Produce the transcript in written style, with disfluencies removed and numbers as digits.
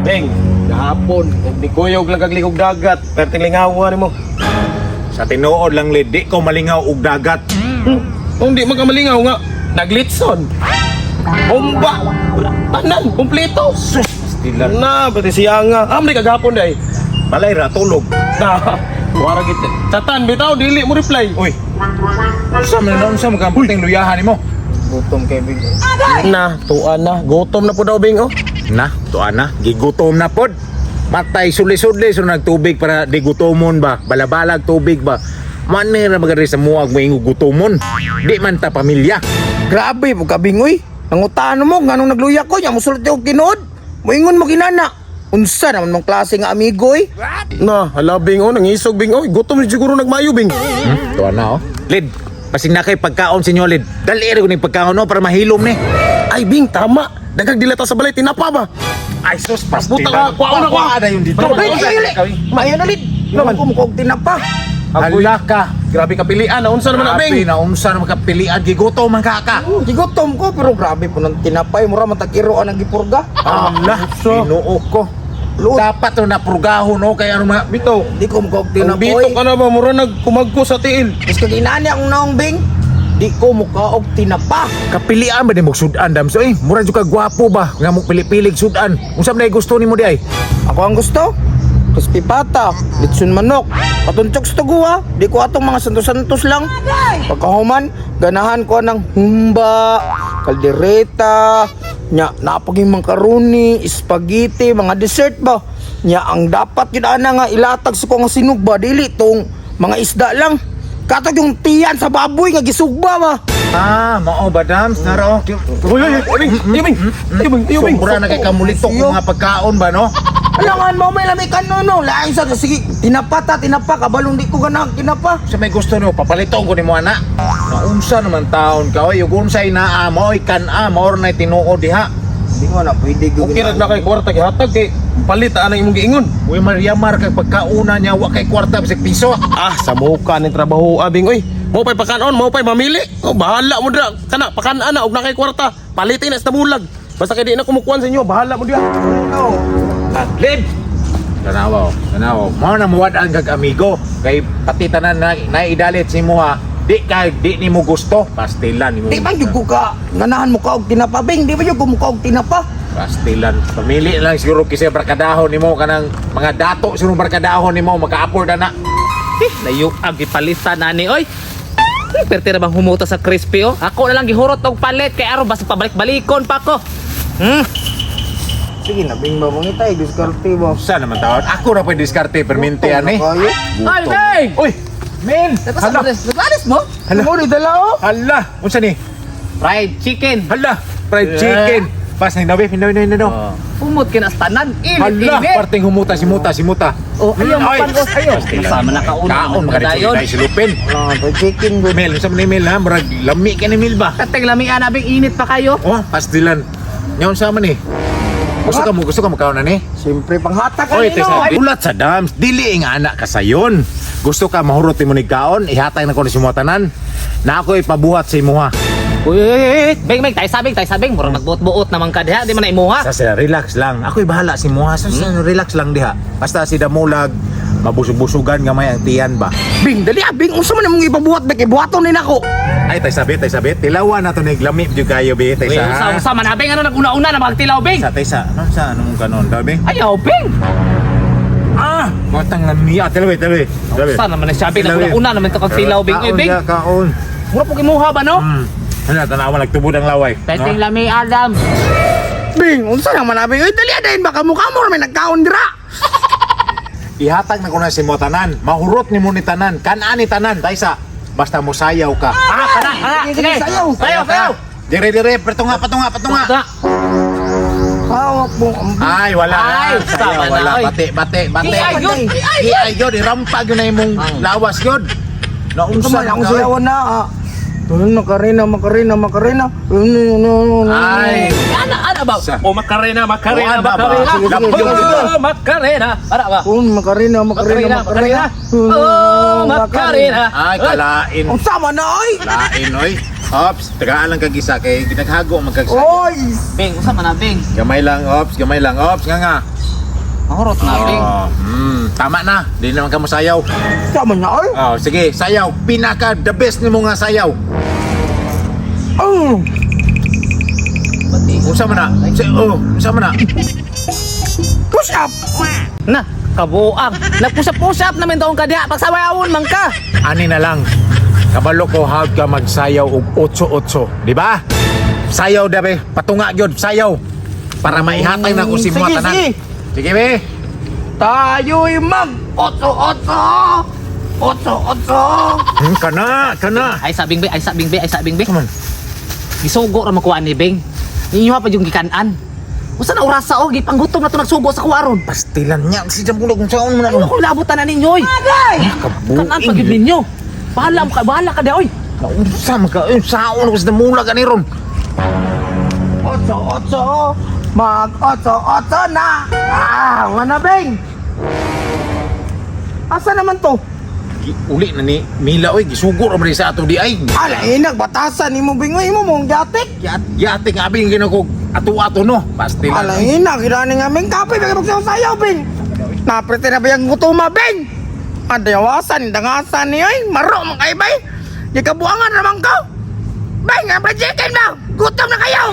Beng, gahapon, ug nikuyog lang kag likog dagat, perting lingawa nimo. Sa tinuod lang, Lid, di ko malingaw og dagat. Kung di man ka malingaw nga, naglitson. Bomba! Tanan, kumpleto. Sus, pastilan. Na, pati siya nga. Amri kagahapon day. Balay ra tulog. Na, wara git. Chatan bitaw dili mo reply. Uy. Unsa man na unsa man puting luyahan nimo? Gutom kay Bing. Na, tuan na. Gutom na po daw, Bing, oh. Na, tuan na, gigutom na pod. Matay suli-suli so nagtubig para di gutomon ba? Balabalag tubig ba? Manira magari sa muag mo ingog gutomon. Di man ta pamilya. Grabe mo ka, Bing, uy. Nangutaan mo nganong nagluya ko nya musulti og tinuod. Moingon mo ginana. Unsa naman mong klase nga amigo, oy? Na, hala, Bing, oh, nangisog, Bing, oh. Gutom na siguro nagmayo, Bing. Tuan na oh. Lid, pasing na kay pagkaon sinyo, Lid. Dali ra ko ning pagkaon no para mahilom ni. Ay, Bing, tama. Dagag dilata sa balay, tinapa ba? Ay sus, Puta ka, kuwaon na, kuwa. na yung dito. Ay, ay, ay, Mayo na, Lid. Naman ko og tinapa. Hala ka. Grabe kapilian, na unsa naman na, Grabe Bing. na unsa na makapilian gigutom man ka ka. Gigutom ko pero grabe po ng tinapay mura man tag-iro ang gipurga. Ala, Ginoo ko. Luot. Dapat no napurgaho no kay ano mga Bitaw. Di ko mukaog Ang tinapa. bitok ka na ba, mura nagkumagko sa tiil. Mas kag inani akong naong, Bing. Di ko mukaog tinapa. Kapilian ba nimo sudan dam so eh mura jud ka gwapo ba nga mo pili-pilig sudan. Unsa man ay gusto nimo di ay? Ako ang gusto. Crispy pata, litson manok, patuntok sa tuguha, di ko atong mga santos-santos lang. Pagkahuman, ganahan ko ng humba, kaldereta, nya napaging mangkaruni, spaghetti, mga dessert ba. Nya ang dapat yun ana nga ilatag sa ko nga sinugba dili tong mga isda lang. Katog yung tiyan sa baboy nga gisugba ba. Ah, mao ba dams naro. Uy, uy, uy, Bing, ayaw, Bing. Ayaw, Bing, ayaw, Bing. Sobra na kay kamulitok Siyo. mga pagkaon ba no? Alangan mo may lami kano no, lain sa sige, tinapa ta, tinapa kabalong di ko ganahan tinapa. Sa may gusto nimo papaliton ko nimo ana. Naunsa naman taon ka oy, ug unsay naa mo oy kan-a mao na tinuod diha. Di ko na pwede Okay ra na kay kwarta gihatag kay palit ana imong giingon. Uy Mariamar kag pagkauna niya wa kay kwarta bisag piso. Ah, sa muka ning trabaho, abing oy. Mo pa'y pakanon, mo pa'y mamili. Oh, bahala mo dira. Kana pakanan na og na kay kwarta. Palitin na sa bulag. Basta kay di na kumukuan sa inyo, bahala mo diha. Lid. Tanawa, oh, tanawa. Mao na muwad ang kag amigo kay pati tanan na naidalit si muha. Di ka di nimo gusto, pastilan nimo. Di ba jud ko ka ganahan mo ka og tinapa, Bing? Di ba jud ko mo ka og tinapa? Pastilan. Pamili lang siguro kasi barkadahon nimo kanang mga dato siguro barkadahon nimo maka-afford ana. Eh, layo ang gipalitan ani oy. Perti na bang humuta sa crispy oh. Ako na lang gihurot og palit kay aron basta pabalik-balikon pa ko. Sige na, Bing ba mangitay diskarte ba. Usa naman taon. Ako ra pwede diskarte permente ani. Kayo. Ay, Bing! Uy, men. Hala. Naglalis mo? Hala. Mo ni dala oh. Hala, unsa ni? Fried chicken. Hala, fried chicken. Pas na nabi, nabi, nabi, nabi. Humot kina sa tanan. Init, Hala, init. parting humuta si muta, si muta. Oh, ayaw Ay, mapan ayo. Sama na kauna. Kaon dayon. makadito si Lupin. Ah, fried chicken good. Mel, unsa man ni Mel ha? Murag lami ka ni Mel ba? Kateng lamian abing init pa kayo. Oh, pastilan. Nya unsa man ni? Gusto ka mo kaon ani? Siyempre panghatak Oy, kanino. tesa, ulat sa dams, dili nga anak ka sayon. Gusto ka mahurot mo ni kaon, ihatay na ko ni sumuha tanan. Na ako ipabuhat sa imuha. Uy, uy, uy, uy. Beng, beng, tayo sabing, tayo sabing. Murag nagbuot-buot naman ka diha, di man na imuha. Sa sila, relax lang. Ako'y bahala si Muha. Sa sila, relax lang diha. Basta si Damulag, mabusog-busugan gamay ang tiyan ba. Bing, dali ah, Bing. Unsa man imong ipabuhat ba kay buhaton ni nako. Ay, tay sabi, tay sabi. Tilawan na to ni lami jud kayo be, tay Uy, sa. unsa, unsa man abing ano naguna-una na magtilaw, Bing. Sa tay sa, ano sa anong kanon daw be? Ayaw, Bing. Ah, batang lami. Ah, tilawi, tilawi. Tilawi. Unsa naman na siya, Bing. Naguna-una naman to kag tilaw, Bing. Uy, Kaon Bing. ya, kaon. Mura po kimuha ba, no? Ano, tanawa nagtubod ang laway. Peteng No? lami, Adam. Bing, unsa naman abi? Uy, dali ah, dayon baka mukha mo may nagkaon dira. Ihatag na ko na si mo tanan. Mahurot ni mo ni tanan. Kanaan ni tanan, tay sa. Basta mo sayaw ka. Ah, kana, kana. Sige, sige, sayaw. Sayaw, sayaw. Dire dire, patunga, patunga, patunga. Tunga. Hawak mo ang Ay, wala. Ay, Sayaw, sama na, wala. oy. Bate, bate, bate. Ay, yun. Ay, ay, yun. Irampag yun na imong lawas yun. Unsa Naunsa man akong ka, oy. sayawan na. Ah. Makarena, Makarena, Makarena. Ay. Ana, ana ba? Sa- O Macarena, Macarena, O, ana ba? Macarena. Sige, sige, sige, sige. Oh, Macarena. Ara ba? Makarena, Makarena, Macarena, Makarena. Macarena. Oh, Macarena. Ay, kalain. Unsa man na oy? Lain, oy. Ops, tagaan lang kag isa kay ginaghago man kag Oy! Bing, unsa man na, Bing? Gamay lang, ops, gamay lang, ops, nga nga. Mahurot na, Bing. Oh, tama na. Di naman ka mosayaw. Sama na oy. Oh, sige, sayaw. Pinaka the best nimo nga sayaw. Oh. Unsa man na? Oh, unsa man na? Push up. Na, kabuang. Nagpusap-pusap namin doon ka diha. Pagsawayawon man ka. Ani na lang. Kabalo ko how ka magsayaw og 8-8, di ba? Sayaw dabe, patunga gyud, sayaw. Para maihatay na ko si mga Sige, tanan. sige. Sige be. Tayo'y mag otso-otso. Otso-otso. Kana, kana. Ay sa Bing, Bing, ay sa Bing, Bing, ay sa Bing, Bing. Come on. Gisugo ra makuha ni Bing. Ninyo pa yung gikan-an. Usa na orasa oh, gipanggutom na to nagsugo sa kuwaron. Pastilan niya si Jambulo kung saan mo na. Ano ko labutan na ninyo oy? Kabuing. Kanan pa gyud ninyo. Bahala mo ka, bahala ka di oy. Unsa man ka, saon ko sa mula ka ni ron. Otso-otso. Mag otso-otso na. Ah, wana Bing. Asa naman to? Uli na ni Mila oy, gisugo ra man sa ato di ay. Ala, inag batasan nimo Bing. Oy, imo mong gatik. Yate nga abi ginako ato-ato no. Pastilan. Ala, inag gidani nga Bing. Kapoy bagay magsayaw Bing. Naprete na ba yung gutuma Bing? Adayawasan, dangasan niyo ay. Maro man kayo bay. Di kabuangan naman ka. Bing, ang chicken na. Gutom na kayo.